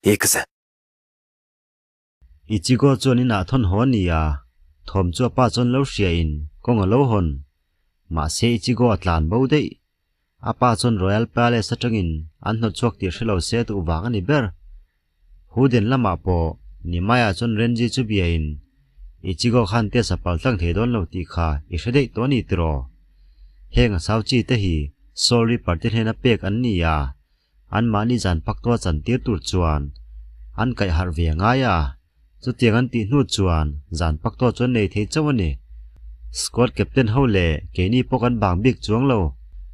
行くぜ。 Ichigo chuan inah thawn haw a ni a, thawm chu a pa chuan lo hria in kawng a lo hawn. Mahse Ichigo a tlan bo daih. A pa chuan Royal Palace atangin an hnawt chhuak tih hre lo se duh vang a ni ber. Huden lamah pawh Nimaiah chuan Renji chu bia in Ichigo khan test a pal tlang thei dawn lo tih kha i hre daih tawh a ni tiraw? Heng a sau chi te hi Soul Reaper te hnena pek an ni a, Anmahni zan paktua chantir tur chuan an kaih harh ve a ngai a, chutiang an tih hnu chuan zan paktua chu an nei thei chauh a ni. Squad captain ho leh keini pawh kan bang bik chuang lo,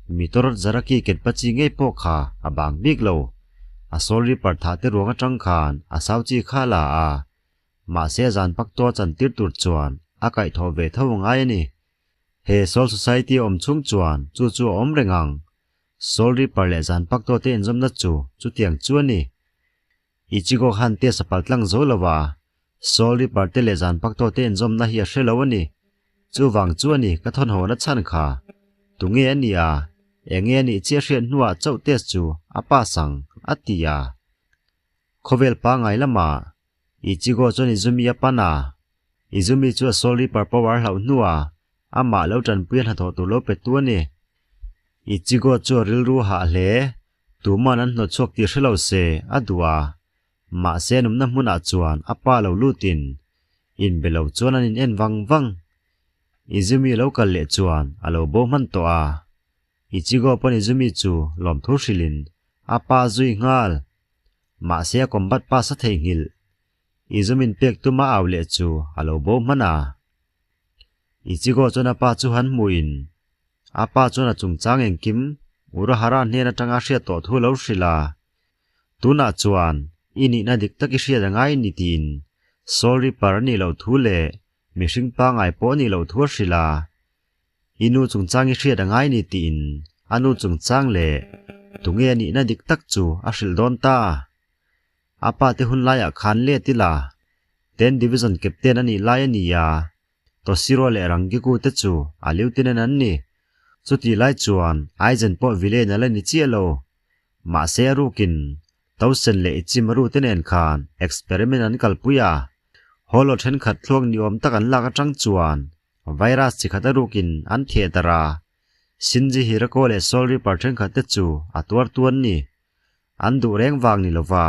Mitorat Zaraki Kenpachi ngei pawh kha a bang bik lo. A Soul Reaper thah te ruang atang khan a sau chi kha a la a, mahse zan paktua chantir tur chuan a kaihthawh ve tho a ngai a ni. He Soul Society a awm chhung chuan chu chu a awm reng ang. Soul Reaper leh zan pak tawh te inzawmna chu chutiang chu a ni. Ichigo khan test a pal tlang zo lo a, Soul Reaper te leh zan pak tawh te inzawmna hi a hre lo a ni. Chuvang chu a ni ka thawnhaw na chhan kha. Tunge a ni a, enge a nih chiah hriat hnuah chauh test chu a pass ang, a ti a. Khawvel pangai lamah Ichigo chuan Izumi a pan a, Izumi chu a Soul Reaper power hlauh hnuah Amah lo tanpui a hnathawh tur lo pe tu a ni. Ichigo chu a rilru hah hle. Tuman an hnawt chhuak tih hre lo se, a duh a. Mahse an awmna hmunah chuan a pa lo lutin inbe lo chuan an in en vang vang. Izumi lo kal leh chuan a lo bo hman tawh a. Ichigo pawn Izumi chu lawmthu hrilhin a pa zui nghal. Mahse a combat pass a theihnghilh. Izumin pek tuma au leh chu a lo bo hman a. Ichigo chuan a pa chu han hmuhin a pa chuan a chungchang engkim Urahara hnen atanga hriat tawh thu lo hrilh a, Tunah chuan i nihna dik tak i hriat a ngai ni tiin Soul Reaper a nih loh thu leh mihring pangngai pawh a nih loh thu a hrilh a, I nu chungchang i hriat a ngai ni tiin a nu chungchang leh tunge a nihna dik tak chu a hrilh dawn ta. A pa te hun laiah khan let ila, Ten Division Captain a nih lai a ni a, Toshiro leh Rangiku te chu a Lieutenant an ni. Chutih lai chuan Aizen pawh villain a la ni chiah lo. Mahse a rukin Tosen leh Ichimaru te nen khan experiment an kalpui a, Holo thenkhat thluak ni awm tak an lak atang chuan virus chi khat a rukin an theh darh a, Shinji Hirako leh Soul Reaper thenkhat te chu a tuar tu an ni. An duh reng vang ni lova,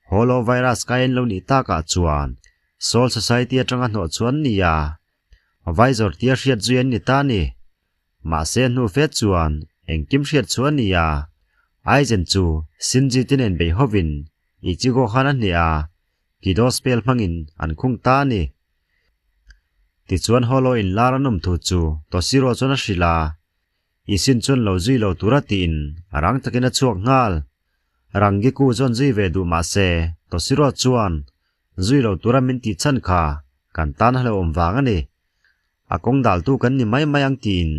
Holo virus kai an lo nih takah chuan Soul Society atanga hnawh chu an ni a, Visor tia hriat zui an ni ta a ni. Mahse a hnu fe chuan engkim hriat chu a ni a, Aizen chu Shinji te nen bei hovin Ichigo khan a hneh a, Kido spell hmangin an khung ta a ni. Tichuan Holo inlar an awm thu chu Toshiro chuan a hrilh a, Isin chuan lo zui lo tura tiin a rang takin a chhuak nghal. Rangiku chuan zui ve duh mah se, Toshiro chuan zui lo tura min tih chhan kha kan tan a hlauhawm vang a ni. A kawng daltu kan ni mai mai ang tiin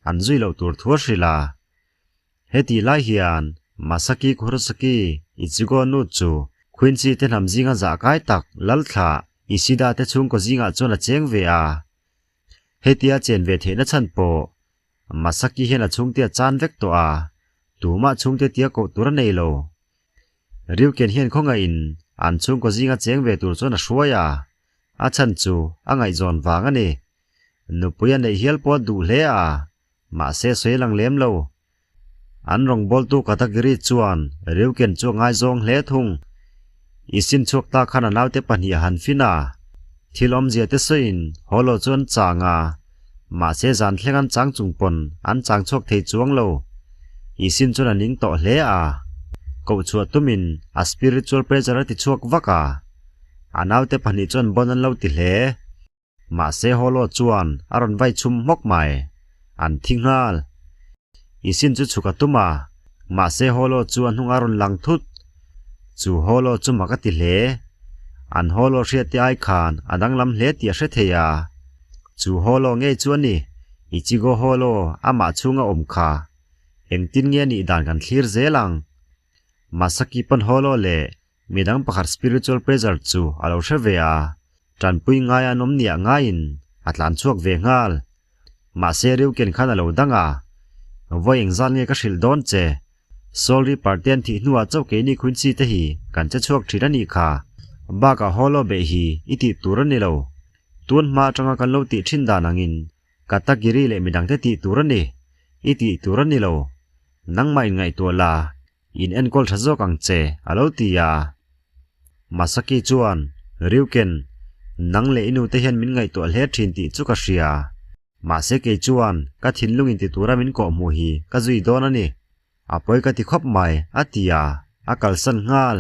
an zui loh tur thu a hrilh a. Hetih lai hian Masaki Kurosaki Ichigo nu chu Quincy te hnam zinga zah kai tak Lalthla Ishida te chhungkaw zingah chuan a cheng ve a. Hetia chen ve theihna chhan pawh Masaki hian a chhungte a chan vek tawh a, tumah chhungte tia koh tur a nei lo. Ryuken hian khawngaihin an chhungkaw zinga cheng ve tur chuan a hruai a, a chhan chu a ngaihzawn vang a ni. Nupui a neih hial pawh a duh hle a, mahse sawi a lang lem lo. An rawngbawltu Katagiri chuan Ryuken chu a ngaizawng hle thung. I sin chhuak ta khan a naute pahnih a han fin a, thil awmzia te sawiin Holo chu an chang a, mahse zan thleng an chang chung pawn an chang chhuak thei chuang lo. I sin chuan a ning tawh hle a, koh chhuah tumin a spiritual pressure a ti chhuak vak a, a naute pahnih chuan bon an lo ti hle. Mahse Holo chuan a rawn vai chhum hmawk mai. An thi nghal. I sin chu chhuk a tum a, mahse Holo chu a hnung a rawn lang thut. Chu Holo chu mak a ti hle. An Holo hriat te ai khan a danglam hle tih a hre thei a. Chu Holo ngei chu a ni, Ichigo Holo amah chhunga awm kha. Engtin nge a nih dan kan thlir zel ang? Masaki pawn Holo leh Midang pakhat spiritual pressure chu a lo hre ve a, tanpui ngai an awm niah ngaiin a tlan chhuak ve nghal. Mahse Ryuken khan a lo dang a, Vawi engzat nge ka hrilh dawn che? Soul Reaper te an thih hnuah chauh keini Quincy te hi kan che chhuak thin a nih kha. Bakah Hollow beih hi i tih tur a ni lo. Tun hma atanga kan lo tih thin dan angin Katagiri leh midangte tih tur a ni. I tih tur a ni lo. Nangmah inngaihtuah la, in enkawl tha zawk ang che, a lo ti a. Masaki chuan, Ryuken, nang leh i nute hian min ngaihtuah hle thin tih chu ka hria. Mahse kei chuan ka thinlung inti tura min kawhhmuh hi ka zui dawn a ni. A pawi ka ti khawp mai, a ti a, a kalsan nghal.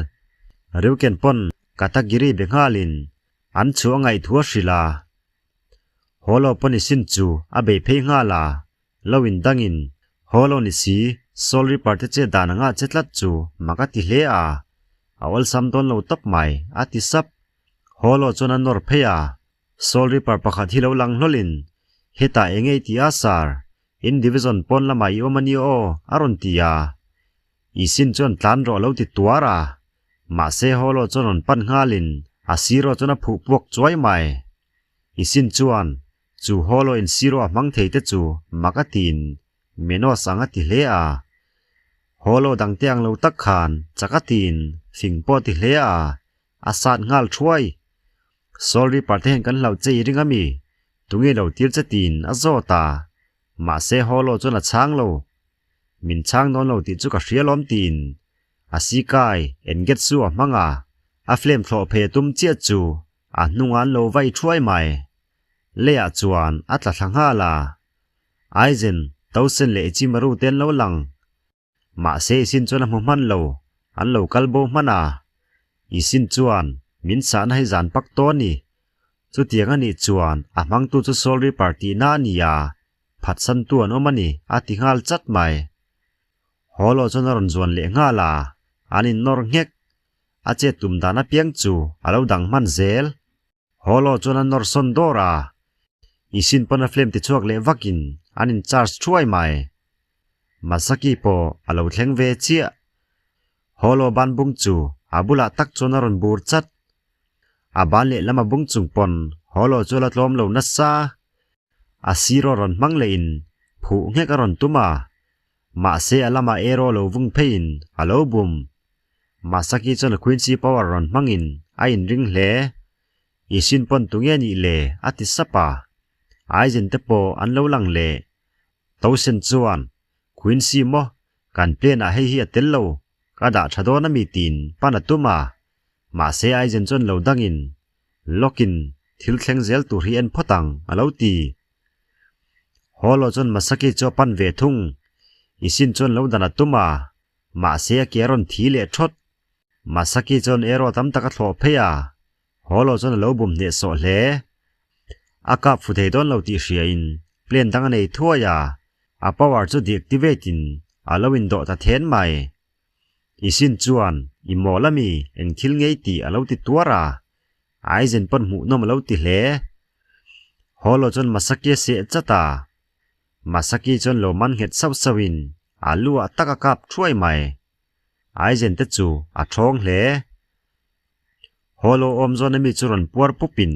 Ryuken pawn Katagiri be nghalin an chu a ngaihthua hrilh a. Haw lo pawn i sin chu a bei phei nghal a, lo in dangin haw lo ni si Soul Reaper te che dan anga che tlat chu mak a ti hle a, a awlsam dawn lo tawp mai a ti sap. Haw lo chuan a nawr phei a, Soul Reaper pakhat hi lo lang hlawlin hetah eng nge i ti a sir, in division pawn lamah i awm a ni aw a rawn ti a. I sin chuan tlan rawh lo ti tuar a, mahse haw lo chuan rawn pan nghalin a siro chuan a phuh puak chuai mai. I sin chuan chu haw lo in siro a hmang thei te chu mak a tiin Menos ang a ti hle a. Haw lo dang te ang lo tak khan chak a tiin fing pawh a ti hle a, a sat nghal thuai. Soul Reaper te hian kan hlauh che i ring a mi? Tunge lo tir che tiin a zawt a, mahse haw lo chuan a chhang lo. Min chhang dawn lo tih chu ka hria lawm tiin a sikai Engetsu a hmang a, a flame thlawh phei a tum chiah chu a hnungah an lo vai thuai mai. Leiah chuan a tla thla nghal a, Aizen, Tosen leh Ichimaru te an lo lang. Mahse i sin chuan a hmu hman lo, an lo kal bo hman a. I sin chuan min sahna hi zan pak tawh a ni. Chutiang a nih chuan a hmangtu chu Soul Reaper tihna a ni a, phatsantu an awm a ni, a ti nghal chat mai. Haw lo chuan a rawn zuan leh nghal a, an innawr nghek. A chet tum dan apiang chu a lo dang hman zel. Haw lo chuan a nawr sawn dawr a, i sin pawn a flame ti chhuak leh vakin an in charge thuai mai. Masaki pawh a lo thleng ve chiah. Haw lo ban bung chu a bulah tak chuan a rawn bur chat. A ban lehlam a bung chung pawn haw lo chu a la tlawm lo nasa. A sir aw rawn hmang leh in phuh nghek a rawn tum a, mahse a lamah arrow lo vung pheiin a lo bum. Masaki chuan a Quincy power rawn hmangin a inring hle. I sin pawn tu nge nih le? a ti sap a. Aizen te pawh an lo lang leh. Tosen chuan, Quincy maw, kan plan ah hei hi a tel lo, ka dah tha dawn ami tiin pan a tum a. Mahse Aizen chuan lo dangin, Lawkin thil thleng zel tur hi en phawt ang, a lo ti. Holo chuan Masaki chu a pan ve thung. I sin chuan lo dan a tum a, Mahse a ke a rawn thi leh thawt. Masaki chuan arrow tam tak a thlawh phei a, Holo chuan a lo bum hneh sawh hle. A kap fu thei dawn lo tih hriain plan dang a nei thuai a, a power chu deactivate in a lo indawh ta then mai. I sin chuan i mawl ami eng thil ngei tih a lo ti tuar a, Aizen pawn hmuhnawm a lo ti hle. Holo chuan Masaki a seh chat a, Masaki chuan lo man nghet sauh sauhin a lu ah tak a kap thuai mai. Aizen te chu a thawng hle. Holo awm zawn ami chu rawn puar pupin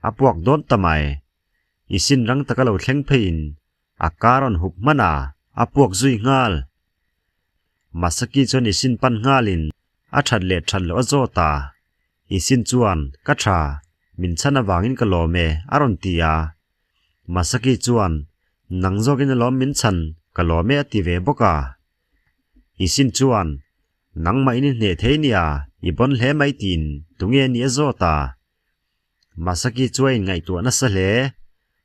a puak dawn ta mai. I sin rang taka lo thleng pheiin a car rawn hup hman a, a puak zui nghal. Masaki chuan i sin pan nghalin a that leh that loh a zawt a. I sin chuan, Ka tha, min chhan avangin ka lawm e, a rawn ti a. Masaki chuan, Nang zawkin alawm min chhan, ka lawm e a ti ve bawk a. I sin chuan, Nangmah in i hneh thei nia, i bawn hle mai tiin tunge a nih a zawt a. Masaki chu a inngaihtuah nasa hle.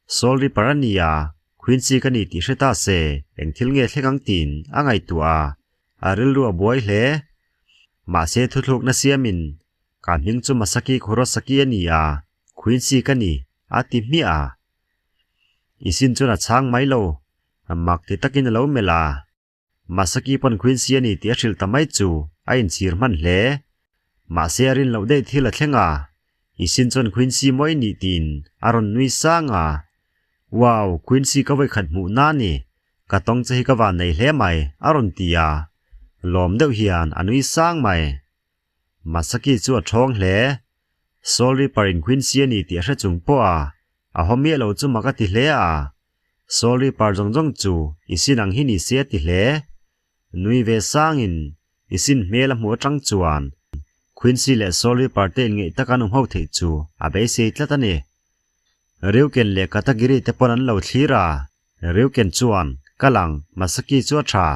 Soul Reaper a ni a, Quincy ka ni tih hre ta se, eng thil nge thleng ang tiin a ngaihtuah a, a rilru a buai hle. Mahse thuthlukna siamin, Ka hming chu Masaki Kurosaki a ni a, Quincy ka ni, a ti hmiah a. I sin chuan a chhang mai lo, mak ti takin a lo melh a. Masaki pawn Quincy a ni tih a hrilh ta mai chu a inchhir hman hle. Mahse a rin loh daih thil a thleng a, I sin chuan Quincy mawi nih tiin a rawn nui sang a. Wow, Quincy ka vawikhat hmuh na ni, ka tawng che hi ka van nei hle mai, a rawn ti a. Lawm deuh hian a nui sang mai. Masaki chu a thawng hle. Soul Reaper in Quincy a ni tih a hre chung pawh a, a haw miah lo chu mak a ti hle a. Soul Reaper zawng zawng chu i sin ang hi ni se a ti hle. Nui ve sangin i sin hmel a hmuh atang chuan Quincy leh Soul Reaper te inngeih taka an awm ho theih chu a beisei tlat a ni. Ryuken leh Katagiri te pawn an lo thlir a, Ryuken chuan, Kal ang, Masaki chu a tha.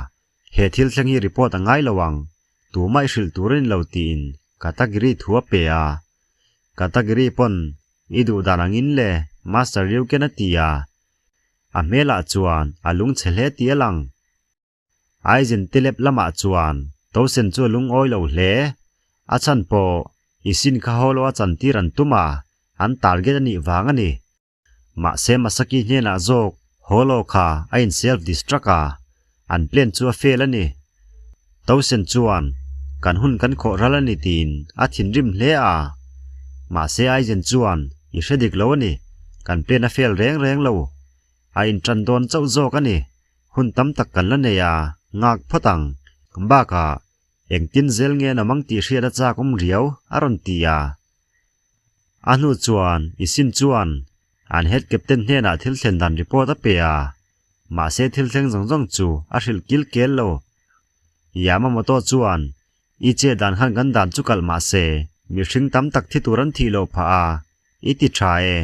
He thil thleng hi report a ngai lo ang. Tumah i hrilh tur a ni lo tiin Katagiri thu a pe a. Katagiri pawn, I duh dan angin le, Master Ryuken a ti a. A hmelah chuan a lungchhe hle tih a lang. Aizen Telep lamah chuan Tosen chu a lungawi lo hle. A chhan pawh i sin kha haw lo a chantir an tum a, an target a nih vang a ni. Mahse Masaki hnenah zawk haw lo kha a in self destruct a, an plan chu a fail a ni. Tosen chuan kan hun kan khawh ral a ni tiin a thinrim hle a. Mahse Aizen chuan i hre dik lo a ni, kan plan a fail reng reng lo. A intan dawn chauh zawk a ni. Hun tam tak kan la nei a, nghak phawt ang. Bakah, engtin zel nge an awm ang tih hriat a chak awm riau, a rawn ti a. A hnu chuan, i sin chuan an head captain hnenah thil thlen dan report a pe a, mahse thil thleng zawng zawng chu a hrilh kil kel lo. Yamamoto chuan, I che dan khan kan dan chu kalh mah se, mihring tam tak thi tur an thih loh phah a, i ti tha e.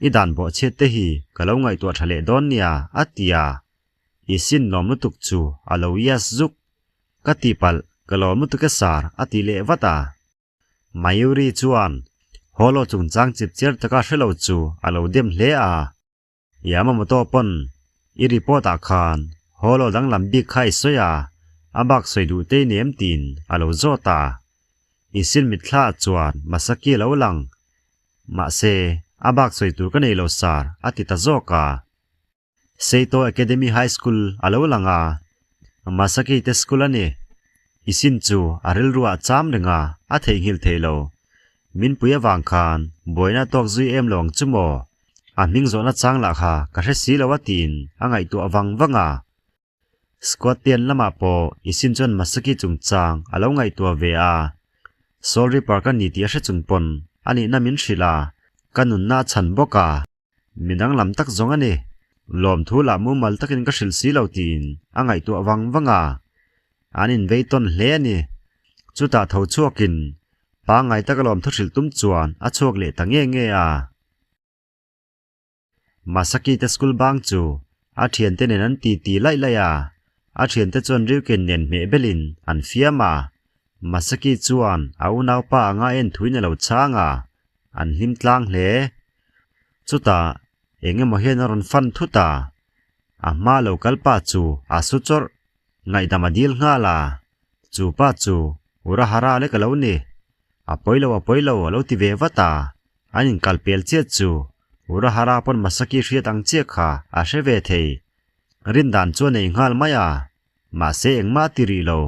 I dan bawh chhiat te hi ka lo ngaihtuah tha leh dawn nia, a ti a. I sin lawm lutuk chu a lo yes zuk. Ka tihpalh, ka lawm lutuk e sar, a ti leh vat a. Mayuri chuan Holo chungchang chip chiar taka hre lo chu a lo dem hle a. Yamamoto pawn i report ah khan Holo danglam bik kha i sawi a, a bak sawi duh te i nem tiin a lo zawt a. I sin mitthla ah chuan Masaki a lo lang. Mahse, a bak sawi tur ka nei lo sar a ti ta zawk a. Seito Academy High School a lo lang a, Masaki te school a ni. I sin chu a rilru ah cham reng a, a theihnghilh thei lo. Min pui avang khan buaina tawk zui em lo ang chu maw? A hming zawhna chang lah kha ka hre si lo a tiin a ngaihtuah vang vang a. Squad pian lamah pawh i sin chuan Masaki chungchang a lo ngaihtuah ve a. Soul Reaper ka ni tih a hre chung pawn a nihna min hrilh a, ka nunna a chhan bawk a. Mi danglam tak zawng a ni. Lawmthu lah mumal takin ka hrilh si lo tiin a ngaihtuah vang vang a. An invei tawn hle a ni. Chutah tho chhuakin pangngai taka lawmthu hrilh tum chuan a chhuak leh ta nge nge a. Masaki te school bang chu a thiante nen an ti ti laih laih a, a thiante chuan Ryuken nen hmeh belin an fiam a. Masaki chuan a unaupa anga en thuin a lo chhang a, an hlim tlang hle. Chutah eng emaw hian a rawn fan thut a, a hma lo kal pa chu a su chawrh, ngaihdam a dil nghal a, chu pa chu Urahara lek a lo ni. A pawi lo a pawi lo a lo ti ve vat a, an inkal pel chiat chu Urahara pawn Masaki hriat ang chiah kha a hre ve thei. Rindan chu a nei nghal mai a, mahse engmah a ti rih lo.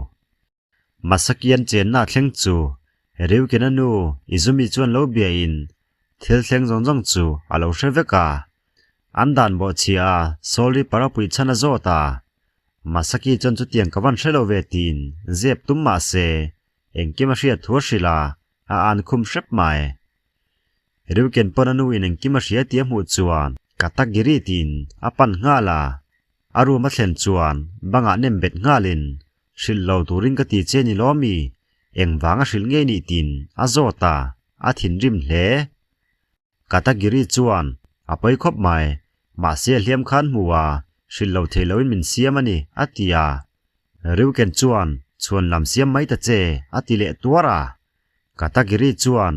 Masaki an chenna thleng chu Ryukena nu Izumi chuan lo biain thil thleng zawng zawng chu a lo hre vek a. An dan bawh chhia a Soul Reaper a puih chhan a zawt a. Masaki chuan chutiang ka van hre lo ve tiin zep tum mah se engkim a hriat thu a hrilh a, a an khum hrep mai. Ryuken pawn a nu in engkim a hria tih a hmuh chuan Katagiri tiin a pan nghal a. A room a thlen chuan bangah nem bet nghalin Hrilh lo turin ka ti che ni lo mi? Engvang a hrilh ngei nih tin a zawt a, a thinrim hle. Katagiri chuan a pawi khawp mai, mahse a hliam khan hmu a, hrilh lo thei loin min siam a ni, a ti a. Ryuken chuan chhuan lam siam mai ta che, a ti leh tuar a. Katagiri chuan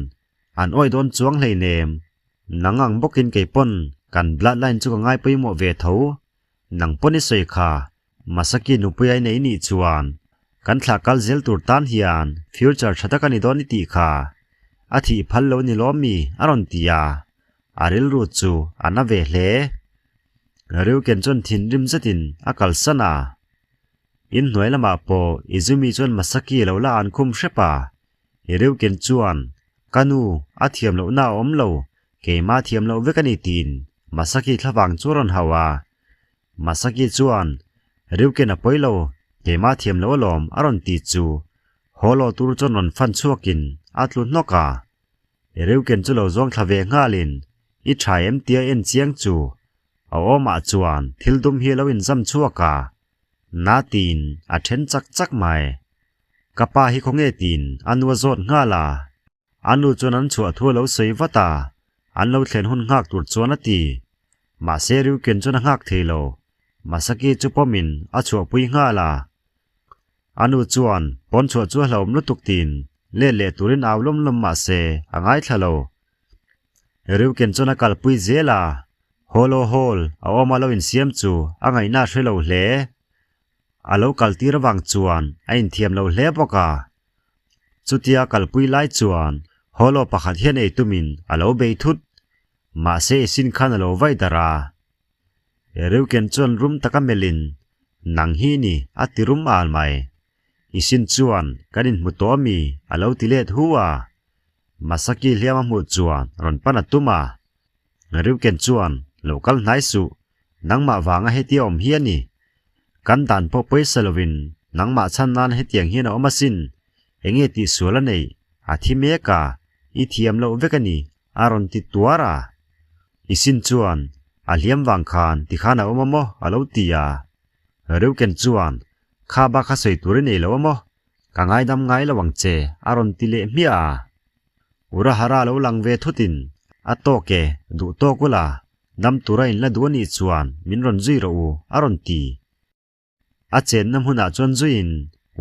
an awih dawn chuang hleinem, nang ang bawkin kei pawn kan bloodline chu ka ngai pawimawh ve tho, nang pawn i sawi kha, Masaki nupui ai nei nih chuan kan thlah kal zel tur tan hian future tha tak a ni dawn i tih kha a thih phal lo ni lawm mi a rawn ti a, a rilru chu a na ve hle. Ryuken chuan thinrim zetin a kalsan a. Inhnuai lamah pawh Izumi chuan Masaki lo la an khum hrep a, Ryuken chuan ka nu a thiam lohna a awm lo, keimah thiam loh vek a ni tiin Masaki thlavang chu a rawn hauh a. Masaki chuan, Ryuken a pawi lo, keimah thiam lo alawm a rawn ti chu Holo tur chuan rawn fan chhuakin a tlu hnawk a. Ryuken chu lo zawng thla ve nghalin, I tha em tia en chiang chu a awmah chuan thil dum hi a lo inzam chhuak a. Na tiin a then chak chak mai. Ka pa hi khawnge tiin a nu a zawt nghal a. A nu chuan an chhuah thu a lo sawi vat a, an lo thlen hun nghak tur chuan a ti. Mahse Ryuken chuan a nghak thei lo. Masaki chu pawmin a chhuahpui nghal a. A nu chuan pawn chhuah chu a hlauhawm lutuk tiin let leh turin au lawm lawm mahse a ngaithla lo. Ryuken chuan a kalpui zel a, Holo Hall a awm a lo insiam chu a ngaihna a hre lo hle. A lo kaltir avang chuan a inthiam lo hle bawk a. Chutia kalpui lai chuan Holo pakhat hian ei tumin a lo bei thut. Mahse i sin khan a lo vaih darh a. Reuken chuan rum taka melhin, Nang hi ni, a ti rum al mai. I sin chuan kan inhmu tawh ami? a lo ti let hu a. Masaki hliam a hmuh chuan rawn pan a tum a. Reuken chuan, Lo kal hnai suh, nangmah vanga hetia awm hi a ni. Kan dan pawh pawisa lovin nangmah chhan nan hetiang hian a awm asin. Enge tihsual a neih? A thi mek a, i thiam loh vek a ni, a rawn ti tuar a. I sin chuan, A hliam vang khan tikhan a awm a maw? a lo ti a. Reuken chuan, Kha bak a sawi tur i nei lo a maw? Ka ngaidam ngai lo ang che, a rawn ti leh hmiah a. Urahara lo lang ve thutin, A tawk e, duh tawk ula, dam tura in la duh a nih chuan min rawn zui rawh u, a rawn ti. A chenna hmunah chuan zuiin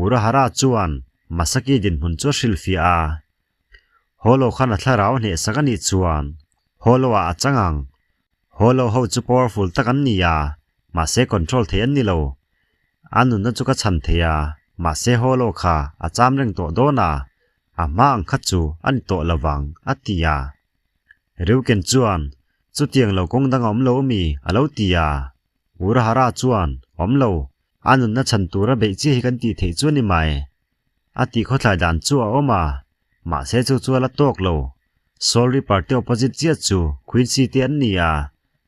Urahara chuan Masaki dinhmun chu a hrilhfiah a. Holo khan a thlarau a hnehsak a nih chuan Holo ah a chang ang. Holo ho chu powerful tak an ni a, mahse control thei an ni lo. A nunna chu ka chhan thei a, mahse Holo kha a cham reng tawh dawn a, a hma ang kha chu a ni tawh lovang, a ti a. Reuken chuan, Chutiang lo kawng dang a awm lo ami? a lo ti a. Urahara chuan, Awm lo, a nunna chhan tura beih chiah hi kan tih theih chu a ni mai. A tih khawthlai dan chu a awm a, mahse chu chu a la tawk lo. Soul Reaper te opposite chiah chu Quincy te an ni a,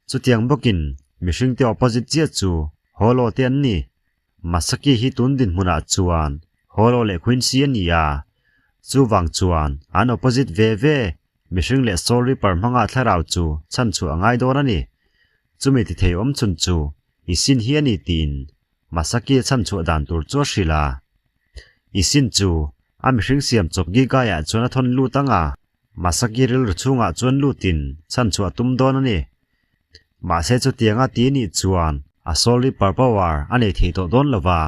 chutiang bawkin mihring te opposite chiah chu Holo te an ni. Masaki hi tun dinhmunah chuan Holo leh Quincy a ni a, chuvang chuan an opposite ve ve mihring leh Soul Reaper hmanga thlarau chu chhanchhuah a ngai dawn a ni. Chumi ti thei awm chhun chu i sin hi a ni tiin Masaki a chhanchhuah dan tur chu a hrilh a. I sin chu a mihring siam chawp Gigaiah chuan a thawn lut ang a, Masaki rilru chhungah chuan lutin chhanchhuah a tum dawn a ni. Mahse chutianga ti nih chuan a Soul Reaper power a nei thei tawh dawn lo va.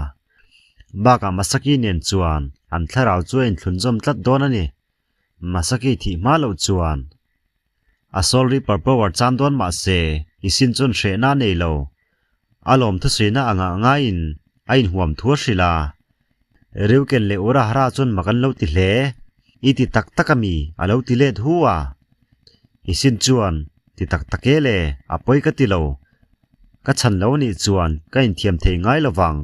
Bakah Masaki nen chuan an thlarau chu a inthlunzawm tlat dawn a ni. Masaki thih hma loh chuan A Soul Reaper power chan dawn mah se, i sin chuan hrehna a nei lo. A lawm thusuina a ngah ngaiin a inhuam thu a hrilh a. Ryuken leh Urahara chuan mak an lo ti hle. I ti tak tak a mi? a lo ti let hu a. I sin chuan, Ti tak tak e le, a pawi ka ti lo. Ka chhan lo anih chuan ka inthiam thei ngai lo vang.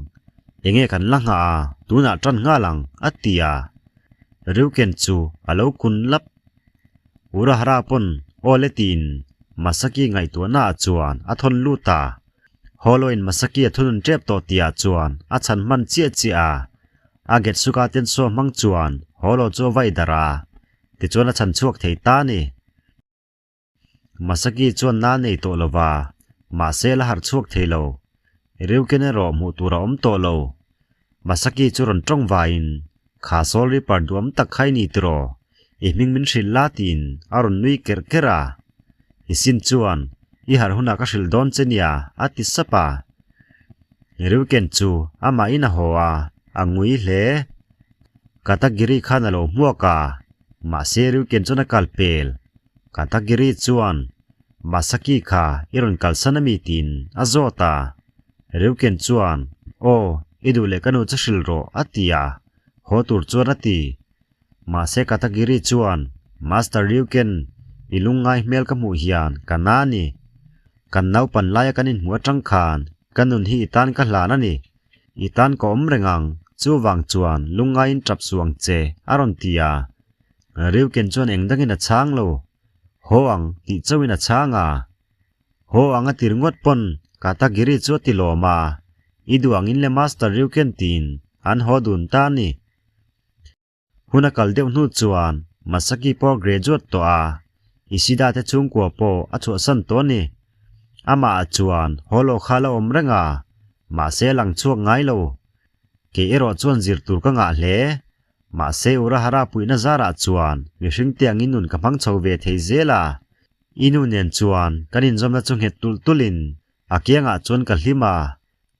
Enge kan la nghah a, tunah tan nghal ang, a ti a. Ryuken chu a lo kun lap. Urahara pawn aw le tiin Masaki ngaihtuahna ah chuan a thawn lut a. Holo-in Masaki a thunun tep tawh tihah chuan a chhan hman chiah chiah a. A Getsuka Tenso hmang chuan Holo chu a vaih darh a, tichuan a chhan chhuak thei ta a ni. Masaki chuan na nei tawh lo va, mahse la harh chhuak thei lo. Ryuken erawh hmuh tur a awm tawh lo. Masaki chu rawn tawng vaiin, Kha Soul Reaper duam tak kha i ni tiraw? I hming min hrilh la tiin a rawn nui kerh kerh a. I sin chuan, I harh hunah ka hrilh dawn che nia, a ti sap a. Ryuken chu amahin a haw a, a ngui hle. Katagiri khan a lo hmuak a, mahse Ryuken chuan a kal pel. Katagiri chuan, Masaki kha i rawn kalsan ami tiin a zawt a. Ryuken chuan, Aw, i duh leh ka nu chu hrilh rawh, a ti a. Haw tur chuan a ti. Mahse Katagiri chuan, Master Ryuken, i lungngai hmel ka hmuh hian ka na a ni. Kan naupan laia kan inhmuh atang khan ka nun hi i tan ka hlan a ni. I tan ka awm reng ang, chuvang chuan lungngaiin tap suh ang che, a rawn ti a. Ryuken chuan eng dangin a chhang lo. Haw ang tih chauhin a chhang a. Haw ang a ti ringawt pawn Katagiri chu a ti lawm a. I duh angin le Master Ryuken tiin an haw dun ta a ni. Hun a kal deuh hnu chuan Masaki pawh a graduate tawh a, Ishida te chhungkua pawh a chhuahsan tawh a ni. Amah ah chuan Holo kha la awm reng a. Mahse a lang chhuak ngai lo. Kei erawh chuan zir tur ka ngah hle. Mahse Urahara puihna zarah chuan mihring te angin nun ka hmang chho ve thei zel a. I nu nen chuan kan inzawmna chu nghet tulh tulhin a kiangah chuan ka hlim a,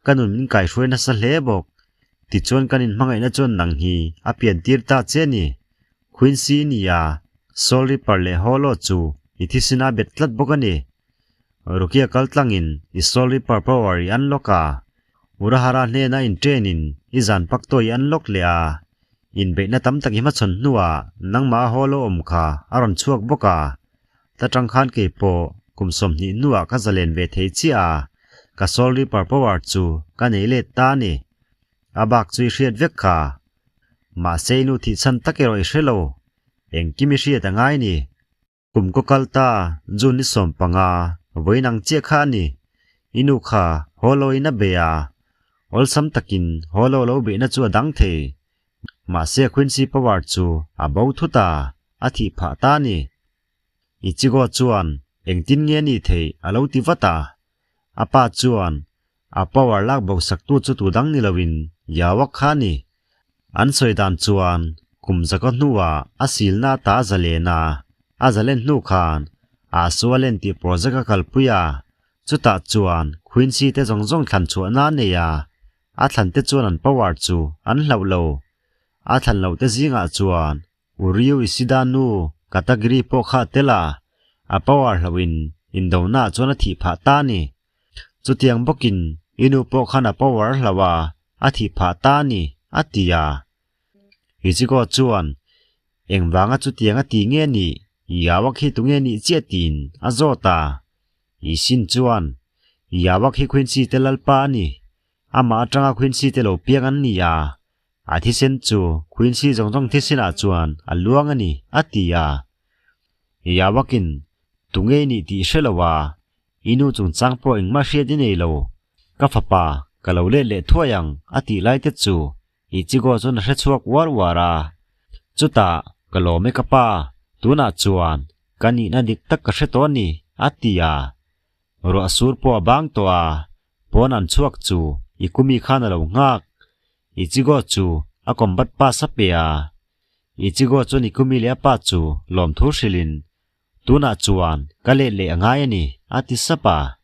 ka nun min kaihruai nasa hle bawk. Tichuan kan inhmangaihna chuan nang hi a pian tir ta che ni. Quincy nia, Soul Reaper leh Holo chu i thisina bet tlat bawk a ni. Rukia kal tlangin i Soul Reaper power i unlock a, Urahara hnena in train in i zan pak tawh i unlock leh a, inbeihna tam tak i hmachhawn hnuah nangmah a Holo awm kha a rawn chhuak bawk a, ta tang khan kei pawh kum 20 hnuah ka zalen ve thei chiah a, ka Soul Reaper power chu ka nei let ta a ni. A bak chu i hriat vek kha. Mahse i nu thih chhan tak erawh i hre lo. Engkim i hriat a ngai ni. Kum kaw kal ta, June ni 15, vawiin ang chiah kha a ni. I nu kha haw lo in a bei a. Awlsam takin haw lo lo beihna chu a dang thei. Mahse Quincy power chu a bo thut a, a thih phah ta a ni. Ichigo chuan engtin nge a nih theih a lo ti vat a. A pa chuan A power lak bo saktu chu tu dang ni loin Yawa kha a ni. An sawi dan chuan kum zakaw hnuah a silna ata a zalen a, a zalen hnu khan Asualen tih project a kalpui a, chutah chuan Quincy te zawng zawng thlan chhuahna a nei a, a thlan te chuan an power chu an hlauh lo. A thlan loh te zingah chuan Uriu Ishida nu Katagiri pawh kha a tel a, a power hlauhin indona ah chuan a thih phah ta a ni. Chutiang bawkin i nu pawh khan a power hlauh a, a thih phah ta a ni, a ti a. Ichigo chuan, Engvanga chutiang a ti nge nih? Yawak hi tunge nih chiah tiin a zawt a. Ishin chuan, Yawak hi Quincy te lalpa a ni. Amah atanga Quincy te lo piang an ni a. A thisen chu Quincy zawng zawng thisenah chuan a luang a ni, a ti a. Yawakin, Tunge nih tih hre lo a, I nu chungchang pawh engmah hriat i nei lo. Ka fapa, ka lo let leh thuai ang, a tih lai te chu Ichigo chuan a hre chhuak uar uar a. Chutah, ka lawm e ka pa, tunah chuan ka nihna dik tak ka hre tawh a ni, a ti a. Ruah sur pawh a bang tawh a, pawn an chhuak chu Ikumi khan a lo nghak. Ichigo chu a combat pass a pe a. Ichigo chuan Ikumi leh a pa chu lawmthu hrilhin Tunah chuan ka let leh a ngai a ni, a ti sap a.